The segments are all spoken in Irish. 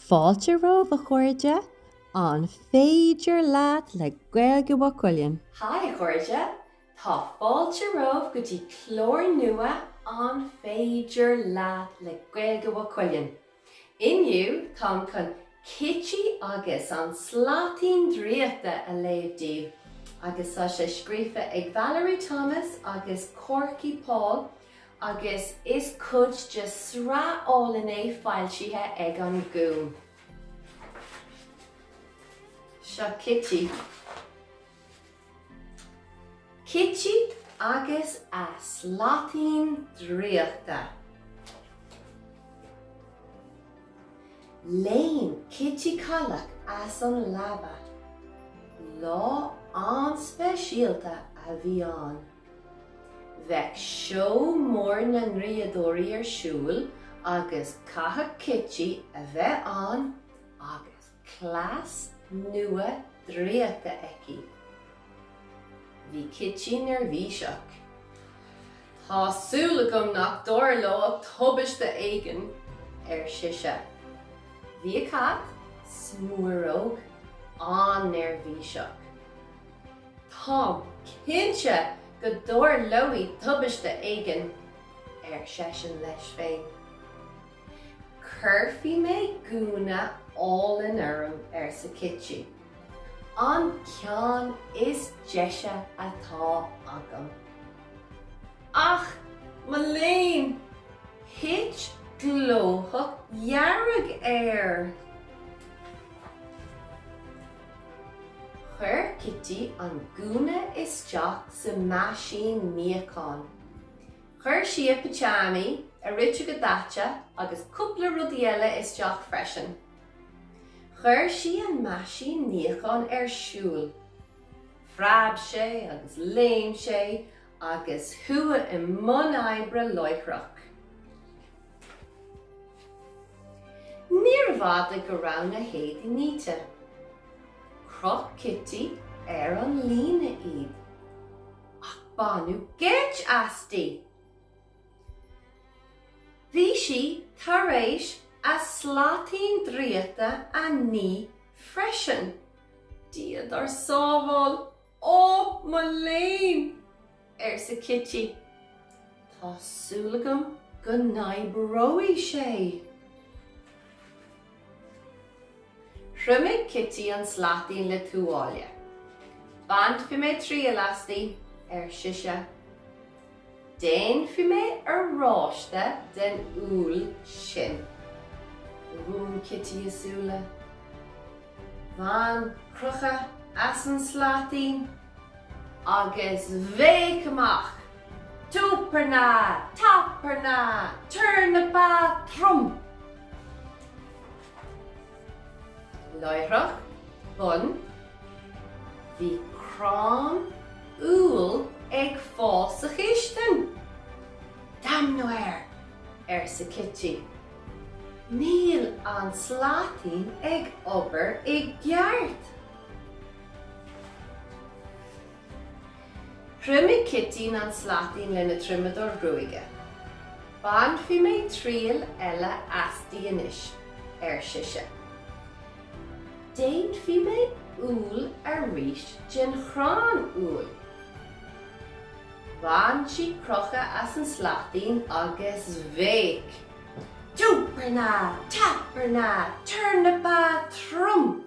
Fáilte romhaibh, a chairde! An féidir leat le Gaeilge Mhaigh Cuilinn? Hi, a chairde! Tá fáilte romhaibh go dtí clár nua An féidir leat le Gaeilge Mhaigh Cuilinn. Inniu táim chun Cití agus an Slaitín Draíochta a léamh daoibh agus tá sé scríofa ag Valerie Thomas agus Korky Paul agus is cuid de sraith álainn é foilsithe ag An Gúm. Seo Cití. Cití agus a Slaitín Draíochta. Léim Cití Cailleach as an leaba. Lá an-speisialta a bhí ann. Bheadh seó mór na ndraíodóirí ar siúl agus chaithfeadh Cití a bheith ann agus cleas nua draíochta aici. Bhí Cití neirbhíseach. Tá súil agam nach dtarlóidh tubaiste éigin, ar sise. Bhí a cat, Smuaireog, an-neirbhíseach. Táim cinnte go dtarlóidh tubaiste éigin, ar seisean leis féin. Cuirfidh mé gúna álainn orm, arsa Cití. An ceann is deise atá agam. Ach, mo léan! Thit glóthach dhearg air! Chuir Cití an gúna isteach sa meaisín níocháin. Chuir sí a pitseámaí, a riteoga daite agus cúpla rudaí eile isteach freisin. Chuir sí an meaisín níocháin ar siúl. Phreab sé agus léim sé agus chuaigh i mbun oibre láithreach. Níorbh fhada go raibh na héadaí nite. Chroch Cití ar an líne iad, ach baineadh geit aisti! Bhí sí tar éis a slaitín draíochta a ní freisin! Dia dár sábháil! Ó, mo léan! arsa Cití. Tá súil agam go n-oibreoidh sé! Thriomaigh Cití an slaitín le tuáille. Bainfidh mé triail asti, ar sise. Déanfaidh mé oráiste den úll sin. Dhún Cití a súile. Bhain crochadh as an slaitín agus bhéic amach, Túparna! Taparna! Turnapa trum! Láithreach bonn, bhí crann úll ag fás sa chistin. Damnú air! arsa Cití. Níl an slaitín ag obair i gceart. Thriomaigh Cití an slaitín lena triomadóir gruaige. Bainfidh mé triail eile asti anois, ar sise. Déanfaidh mé úll arís den chrann úll. Bhain sí crochadh as an slaitín agus bhéic, Túparna! Taparna! Turnapa trum!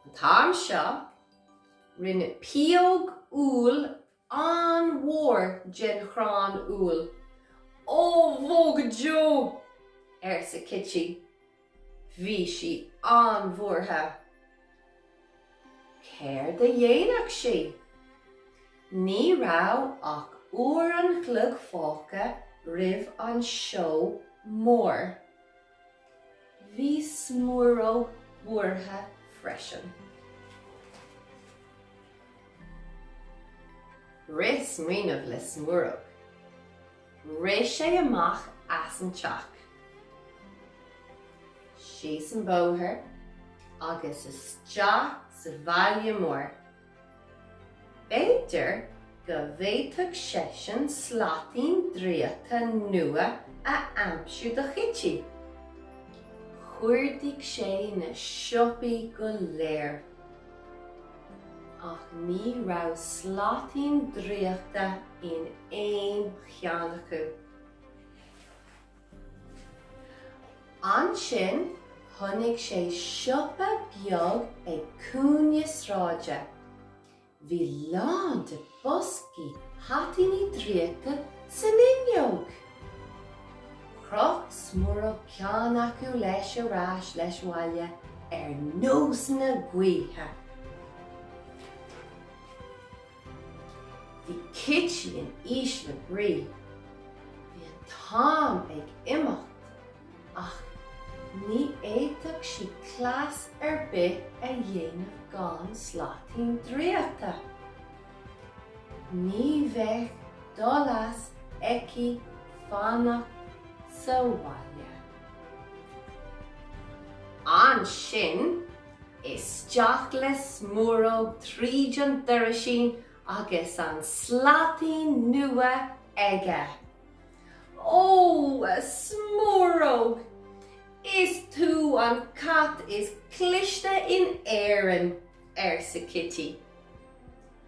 An t-am seo, rinne pióg úll an-mhór den chrann úll. Ó, bhó go deo! arsa Cití. Bhí sí an-bhuartha. Céard a dhéanfadh sí? Ní raibh ach uair an chloig fágtha roimh an seó mór. Bhí Smuaireog buartha freisin. Rith smaoineamh le Smuaireog. Rith sé amach as an teach, síos an bóthar agus isteach sa bhaile mór. B'fhéidir. go bhféadfadh seisean slaitín draíochta nua a aimsiú do Chití. Chuardaigh sé na siopaí go léir, ach ní raibh slaitín draíochta in aon cheann acu. Ansin chonaic sé siopa beag ag cúinne sráide. Bhí lán de boscaí haitíní draíochta san fhuinneog. Chroch Smúróg ceann acu leis ar ais leis abhaile ar nós na gaoithe. Bhí Cití in ísle brí. Bhí an t-am ag imeacht ach ní fhéadfadh sí cleas ar bith a dhéanamh gan slaitín draíochta. Ní bheadh dul as aici fanacht sa bhaile. Ansin Isteach le Smúróg tríd an doraisín agus an slaitín nua aige. Ó, a Smúróg! Is tú an cat is cliste in Éirinn! arsa Cití.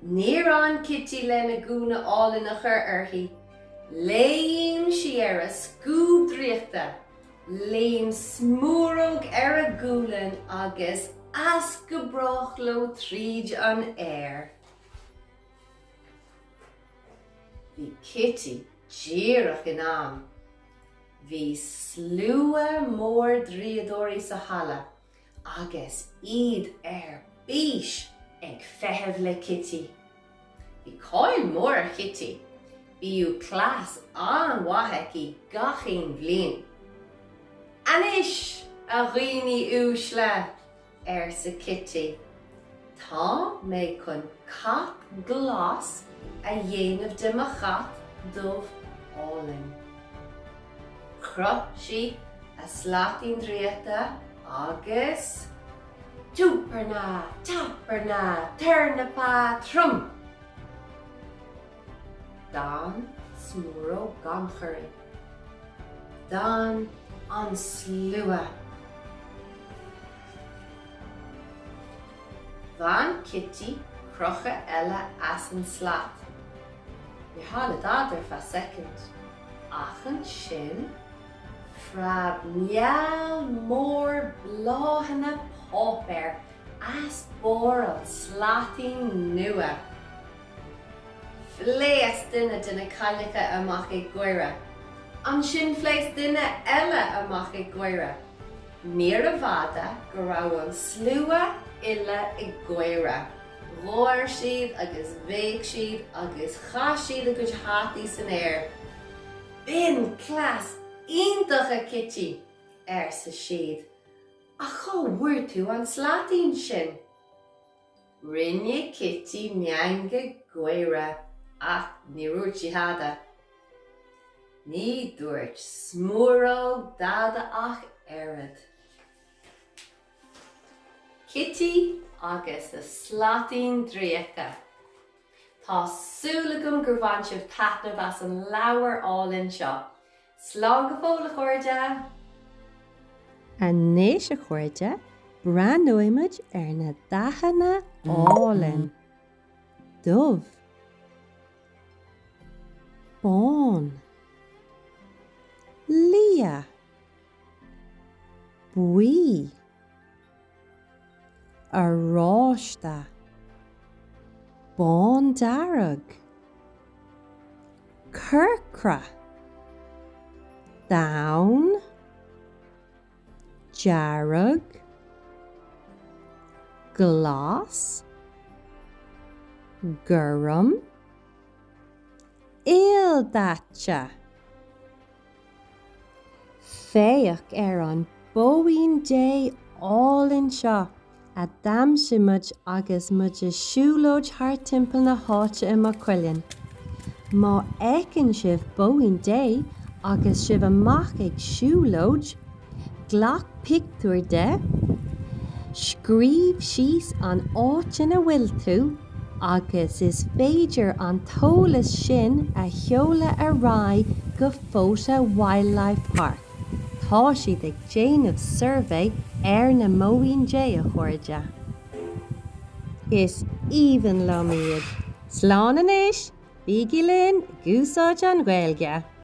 Níor fhan Cití lena gúna álainn a chur uirthi. Léim sí ar a scuab draíochta. Léim Smúróg ar a gualainn agus as go brách leo tríd an aer. Bhí Cití díreach in am. Bhí slua mór draíodóirí sa halla agus iad ar bís ag feitheamh le Cití. Bhí cáil mhór ar Chití. Bhíodh cleas an-mhaith aici gach aon bhliain. Anois, a dhaoine uaisle, arsa Cití, tá mé chun cat glas a dhéanamh de mo chat dubh álainn. Chroith sí a slaitín draíochta agus. Tiúparna, taparna, tornapa trom! D'fhan Smúróg gan chorraí. D'fhan an slua. Bhain Cití crochadh eile as an slat. Níor tharla dada ar feadh soicind. Ach ansin, phreab meall mór bláthanna páipéir as barr an tslaitín nua. Phléasc duine de na cailleacha amach ag gáire. Ansin phléasc duine eile amach ag gáire. Níorbh fhada go raibh an slua uile ag gáire. Gháir siad agus bhéic siad agus chaith siad a gcuid hataí san aer. B'in cleas iontach, a Chití! arsa siad. Ach cá bhfuair tú an slaitín sin? Rinne Cití meangadh gáire ach níor dhúirt sí tada. Ní dúirt Smúróg dada ach oiread. Cití agus a slaitín draíochta. Tá súil agam gur bhain sibh taitneamh as an leabhar álainn seo. Slán go fóill, a chairde! Anois, a chairde, breathnóidh muid ar na dathanna álainn. Dubh. Bán. Liath. Buí. Oráiste. Bándearg. Corcra. Donn. Dearg. Glas. Gorm. Ildaite. Féach ar an bpóinín Dé álainn seo a d'aimsigh muid agus muid ag siúlóid thart timpeall na háite i Maigh Cuilinn. Má fheiceann sibh bóín Dé agus sibh amach ag siúlóid, glac pictiúr de, scríobh síos an áit ina bhfuil tú. Agus is féidir an t-eolas sin a sheoladh ar aghaidh go Fota Wildlife Park. Tá siad ag déanamh suirbhé ar na Móin Dé, a chairde. Is aoibhinn liom iad. Slán anois! Bígí linn ag úsáid an Ghaeilge!